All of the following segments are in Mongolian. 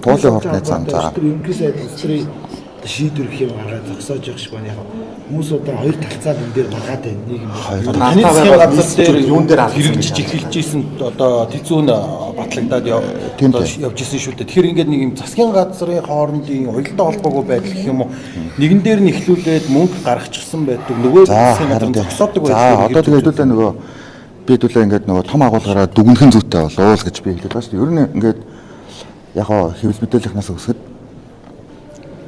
Туулын хурдны зам, за. Тэр ерөнхий сайд улс төрийн одоо шийдвэр гэх юм гаргаад зогсоож явах шиг байна. Яг хүмүүс одоо хоёр талцаа энэ дээр маргаад байна. Нэг юм. Таны Таны засгийн газар дээр юун дээр алдсан хэрэгжиж гэж эхэлж исэн одоо тэзүүн батлагдаад Тийм одоо дээ. явж исэн шүү дээ. Тэгэхээр ингээд нэг юм засгийн газрын хоорондын уялдаа холбоогүй байдал гэх юм уу, нэгэн дээр нь эхлүүлээд мөнгө гаргачихсан байдаг. Нөгөө За засгийн газар харин нь тийм. зогсоодог За байдал. одоо тэгээд хэдүүлээ нөгөө би хэдүүлээ ингээд нөгөө том агуулгаараа дүгнэхэн зүйтэй болов л гэж би хэлээд байгаа шүү дээ. Ер нь ингээд яг хоо хэвлэл мэдээллийнхнаас өсгöd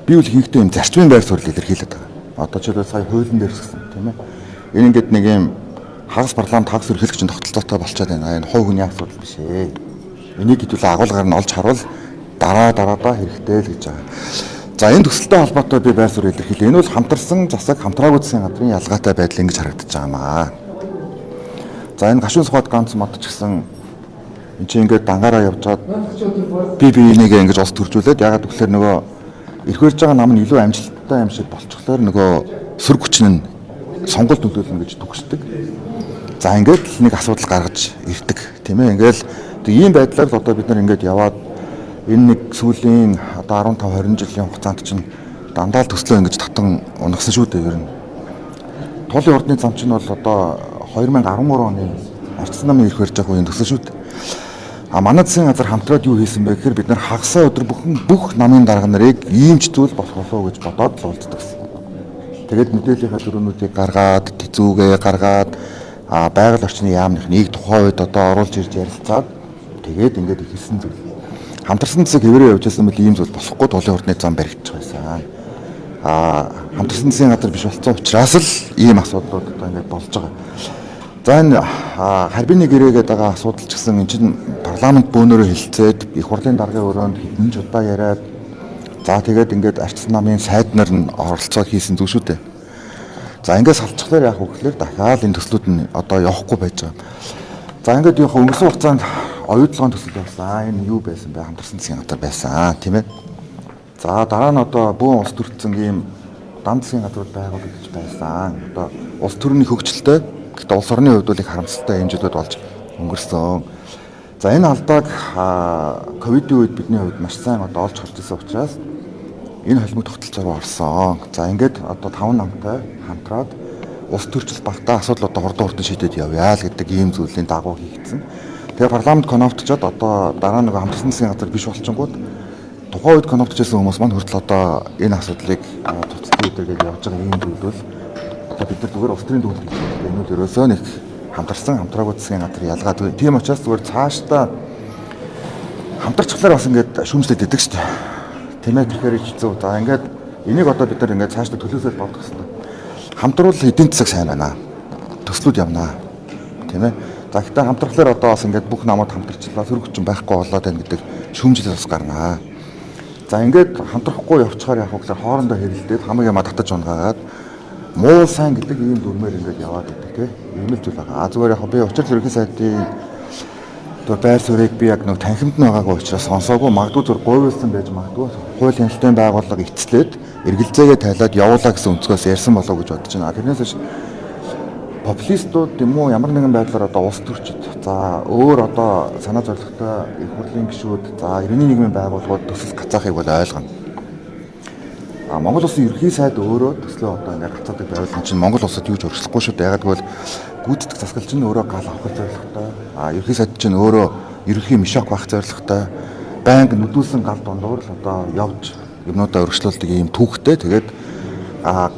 би үл ихэнхдээ юм зарчмын байр суурь илэрхийлээд байгаа. Одоо жишээлбэл сая хуулийн дээр өсгсөн, тийм ээ. Энэ ингээд нэг юм хагас парламент, хагас ерөнхийлөгчийн тогтолцоотой болчиход байна. Энэ хувь хүний асуудал биш ээ. Энийг хэдүүлээ агуулгаар нь олж харуул дараа дараадаа хэрэгтэй л гэж байгаа. За, энэ төсөлтэй холбоотой би байр суурь илэрхийлээ. Энэ бол хамтарсан засаг, хамтраагүй засгийн газрын ялгаатай байдал ингэж харагдаж байгаа маа. За, энэ гашуун сухад ганц мод ч гэсэн энэ чинь ингээд дангаараа явж чад би биенийгээ ингэж ус төржүүлээд, ягаад гэвэл нөгөө эрх барьж байгаа нам нь илүү амжилттай юм шиг болчихлоор нөгөө сөрөг хүчин нь сонгуульд нөлөөлнө гэж түгшдэг. За, ингээд л нэг асуудал гаргаж ирдэг, тийм ээ. Ингээл тэг ийм байдлаар л одоо бид нар ингээд яваад энэ нэг сүүлийн одоо 15 20 жилийн хугацаанд чинь дандаа л төслөө ингэж татан унагсан шүү дээ ер нь. Туулын ордны зам чинь бол одоо 2013 оны арчсан намын эрх барьж байгаа үеийн төсөл шүү дээ. А манай засгийн газар хамтраад юу хийсэн бэ гэхээр бид нар хагасаа өдөр бүхэн бүх намын дарга нарыг ийм ч зүйл болох болов уу гэж бодоод л уулздаг гэсэн. Тэгээд мэдээллийнхаа дөрөвнүүдийг гаргаад, тэзүүгээ гаргаад, а байгаль орчны яамных нэг тухайн үед одоо оруулж ирж ярилцаад тэгээд ингээд эхэлсэн зүйл. Хамтарсан засаг хэвээрээ явж байсан бол ийм зүйл болохгүй, тулын хурдны зам баригдчих байсан. А хамтарсан засгийн газар биш болсон учраас л ийм асуудлууд одоо ингээд болж байгаа. За, энэ харбины гэрээ гэдэг байгаа асуудал ч гэсэн энэ чинь парламент бөөнөрөө хэлцээд, их хурлын даргын өрөөнд хэдэн ч удаа яриад, за тэгээд ингээд арчсан намын сайд нар нь оролцоод хийсэн зүйл шүү дээ. За, ингээд салчихлаар яах вэ гэхээр дахиад энэ төслүүд нь одоо явахгүй байж байгаа. За, ингээд яг өнгөрсөн хугацаанд оюутлогын төсөл явсан. Энэ юу байсан бэ? Хамтарсан засгийн газар байсан, тийм ээ. За, дараа нь одоо бөөн улс төрсөн ийм дан засгийн газрууд байгуулагдаж байсан. Одоо улс төрний хөгжилтэй, гэхдээ улс орны хувьд бол их харамсалтай юм зүйлүүд болж өнгөрсөн. За, энэ алдааг ковидын үед бидний хувьд маш сайн одоо олж харж ирсэн учраас энэ холимог тогтолцоо руу орсон. За, ингээд одоо 5 намтай хамтраад улс төрчил багтаа асуудал одоо хурдан хурдан шийдээд явъя л гэдэг ийм зүйлийн дагуу хийгдсэн. Тэгээ парламент коноптчод одоо дараа нөгөө хамтарсан засгийн газар биш болчингууд тухайн үед коноптчихсан хүмүүс маань хүртэл одоо энэ асуудлыг цуцдгийг өдөргээд явж байгаа ийм зүйл бол одоо бид нар зүгээр улс төрийн дүгнэлт хийж байгаа. Энэ бол ерөөсөө нэг хамтарсан хамтраагүй засгийн газар ялгаа. Тийм учраас зүгээр цаашдаа хамтарчглаар бас ингээд шүүмжлээд идэг шүү дээ. Тийм ээ, тэгэхээр хэцүү. За, ингээд энийг одоо бид нар ингээд цаашдаа төлөөсөө бодох хэрэгтэй. Хамтруул эдийн засаг сайн байна. Төслүүд явнаа. Тийм ээ. За, гэхдээ хамтрахлаар одоо бас ингээд бүх намууд хамтарчлаа, сөрөг хүчин байхгүй болоод байна гэдэг шүүмжлэл бас гарнаа. За, ингээд хамтрахгүй явчихаар яг гэхээр хоорондоо хэрэлдээд хамаг юмаа татаж унгаагаад муу сайн гэдэг ийм дүрмээр ингээд яваад байдаг, тийм ийм л зүйл байгаа. А зүгээр яг би учир ерөнхий сайдын тэр байр суурийг би яг нэг танхимд нь байгаагүй учраас сонсоогүй, магадгүй зүр гуйвалсан байж магадгүй, хууль хяналтын байгууллага эцлээд эргэлзээгээ тайлаад явуулаа гэсэн өнцгөөс ярьсан болов уу гэж бодож байна. Тэрнээс биш популистууд юм уу, ямар нэгэн байдлаар одоо улс төрчид, за өөр одоо санаа зоригтой их хурлын гишүүд, за иргэний нийгмийн байгууллагууд төсөл гацаахыг бол ойлгоно. А Монгол улсын ерөнхий сайд өөрөө төслөө одоо ингээд гацаадаг байвал энэ чинь Монгол улсад юу ч өөрчлөхгүй шүү дээ. Ягаад гэвэл гүйцэтгэх засаглал чинь өөрөө гал авах зорилготой. А ерөнхий сайд чинь өөрөө ерөнхий мишок байх зорилготой. Байнга нүдүүлсэн гал дундуур л одоо явж юмнуудаа өргөжлүүлдэг ийм түүхтэй. Тэгээд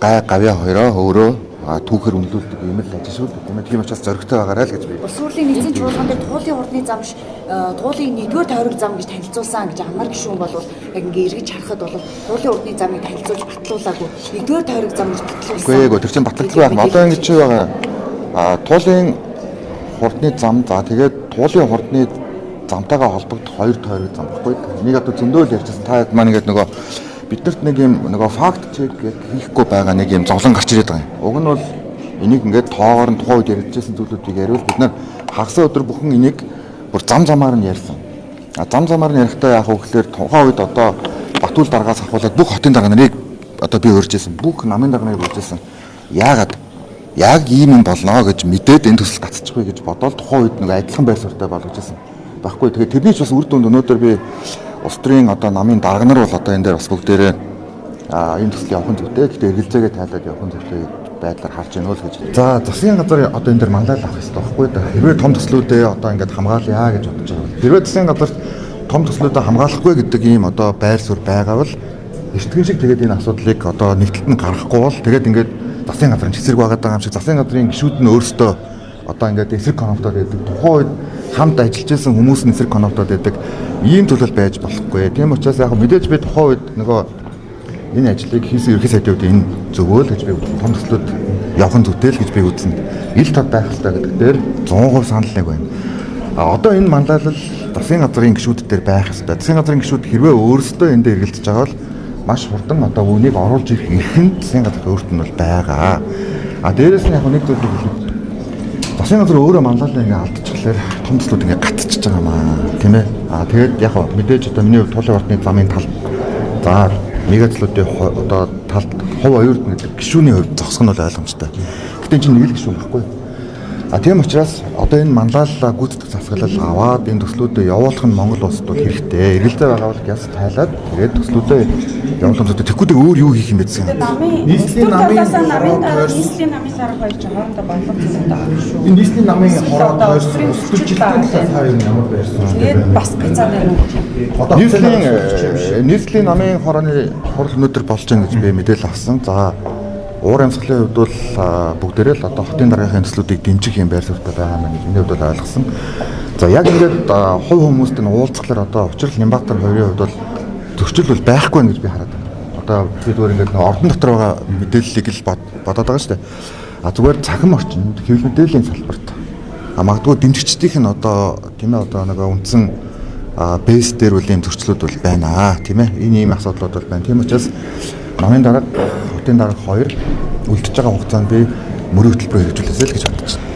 гай гавья хоёроо өөрөө түүхээр үнэлүүлдэг юм л ажил шүү дээ. Тийм ээ. Тийм учраас зоригтой байгаарай л гэж би. Улс хурлын нэгдсэн чуулган дээр туулын хурдны зам туулын нэгдүгээр тойрог зам гэж танилцуулсан гэж амар гишүүн бол яг ингээ эргэж харахад бол туулын хурдны замыг танилцуулж батлуулаагүй, нэгдүгээр тойрог зам гэж батлуулсан. Үгүй ээ, тэр чинь батлагдaltaй байх. Одоо ингэж чи байгаа. Туулын хурдны зам, за тэгээд туулын хурдны замтайгаа холбогдох хоёр тойрог зам баггүй. Энийг одоо зөндөө л ярьжсэн. Та хэд маань ингээд нөгөө биднэрт нэг юм нөгөө факт чек хийхгүй байгаа нэг юм зовлон гарч ирээд байгаа юм. Уг нь бол энийг ингээд тоогоор нь тухайн үед ярьжсэн зүйлүүдийг яриул бид нар хагас өдөр бүхэн энийг бүр зам замаар нь ярьсан. А зам замаар нь ярихдаа яах вэ гэхээр тухайн үед одоо Батүл даргаас ахуулаад бүх хотын дарга нарыг одоо би урьж исэн. Бүх намын дарга нарыг урьж исэн. Яагаад яг ийм юм болно гэж мэдээд энэ төсөл гацчихгүй гэж бодоод тухайн үед нэг адилхан байр суурьтай болгож исэн. Баггүй. Тэгээд тэрний ч бас үр дүнд өнөөдөр би Улс төрийн одоо намын дарга нар бол одоо энэ дээр бас бүгдээрээ энэ төсөл явах нь зүйтэй. Гэхдээ эргэлзээгээ тайлаад явах нь зүйтэй байдлаар харж байна уу л гэж. За, засгийн газар одоо энэ дээр манлайл авах хэрэгтэй байхгүй да. Хэрвээ том төслүүдээ одоо ингээд хамгаалъя гэж бодож байгаа бол, хэрвээ засгийн газарт том төслүүдээ хамгаалахгүй гэдэг ийм одоо байр суурь байгаа бол эртгэн шиг тэгээд энэ асуудлыг одоо нэгтэлд нь гаргахгүй бол тэгээд ингээд засгийн газрын эсрэг байгаад байгаа юм шиг, засгийн газрын гишүүд нь өөрсдөө одоо ингээд эсрэг конфликтод байдаг. Тухайн үед хамт ажиллаж байсан хүмүүс нь эсрэг конфликтод байдаг. Ийм төлөл байж болохгүй. Тийм учраас яг мэдээж би тухайн үед нөгөө энэ ажлыг хийсэн ерхий сайдын үед энэ зөвөө л гэж би үзсэн. Том төслүүд явах нь зүйтэй л гэж би үзсэн. Ил тод байх хэрэгтэй гэдэг дээр 100% санал нэг байна. А одоо энэ манлайлал засгийн газрын гишүүд дээр байх хэрэгтэй. Засгийн газрын гишүүд хэрвээ өөрсдөө энэ дээр эргэлдэж байгаа бол маш хурдан одоо үүнийг оруулж ирэх эрх нь засгийн газарт өөрт нь бол байгаа. А дээрэс нь яг нэг зүйлийг хэлэх. Засгийн газар өөрөө манлайлалаа ингээ алдчихлаар том төслүүд ингээ гатчихж байгаа маа, тийм ээ. А тэгээд яг мэдээж одоо миний хувьд тулын ордны замын талд, за мегатлуудын одоо талд хувь оюурд гэдэг гишүүний хувьд зогсох нь бол ойлгомжтой. Гэтэ энэ чинь нэг л гишүүн байхгүй. А тийм учраас одоо энэ манлайлалаа гүйцэтгэх засаглал аваад энэ төслүүдэд явуулах нь Монгол улсад бол хэрэгтэй. Эргэлзээ байгаа бол гяс тайлаад тэгээд төслүүдэд явуулах нь зүйтэй. Тэгэхгүй өөр юу хийх юм бэ гэсэн. Нийслэлийн намын намын хороо дарга тойрсон. нийслэлийн намын дарга хоёр ч хоорондоо бодлого зүйтэй байгаа шүү. Энэ нийслэлийн намын хороо тойрсон улс төрчилтийн талаар та юу ямар байрсан? Тэгээд бас гацаад байна уу? Одоо Нийслэлийн намын хорооны хурал өнөөдөр болж байна гэж би мэдээлэл авсан. За, уур амьсгалын хувьд бол бүгдээрээ л одоо хотын даргийнхын төслүүдийг дэмжих юм байр суурьтай байгаа юм гэж миний хувьд бол ойлгосон. За, яг ингээд хувь хүмүүст нь уулзахлаар одоо учрал Нямбатар хоёрын хувьд бол зөрчил бол байхгүй байх гэж би хараад байна. Одоо би зүгээр ингээд нэг ордон дотор байгаа мэдээллийг л бодоод байгаа шүү дээ. А зүгээр цахим орчинд, хэвлэл мэдээллийн салбарт магадгүй дэмжигчдийнх нь одоо, тийм ээ, одоо нэг үндсэн бейс дээр үл ийм зөрчлүүд бол байна, тийм ээ. Энэ ийм асуудлууд бол байна. Тийм учраас намын дарга, хотын дарга хоёр үлдэж байгаа хугацаанд би мөрийн хөтөлбөрөөр хэрэгжүүлээсэй л гэж бодож байна.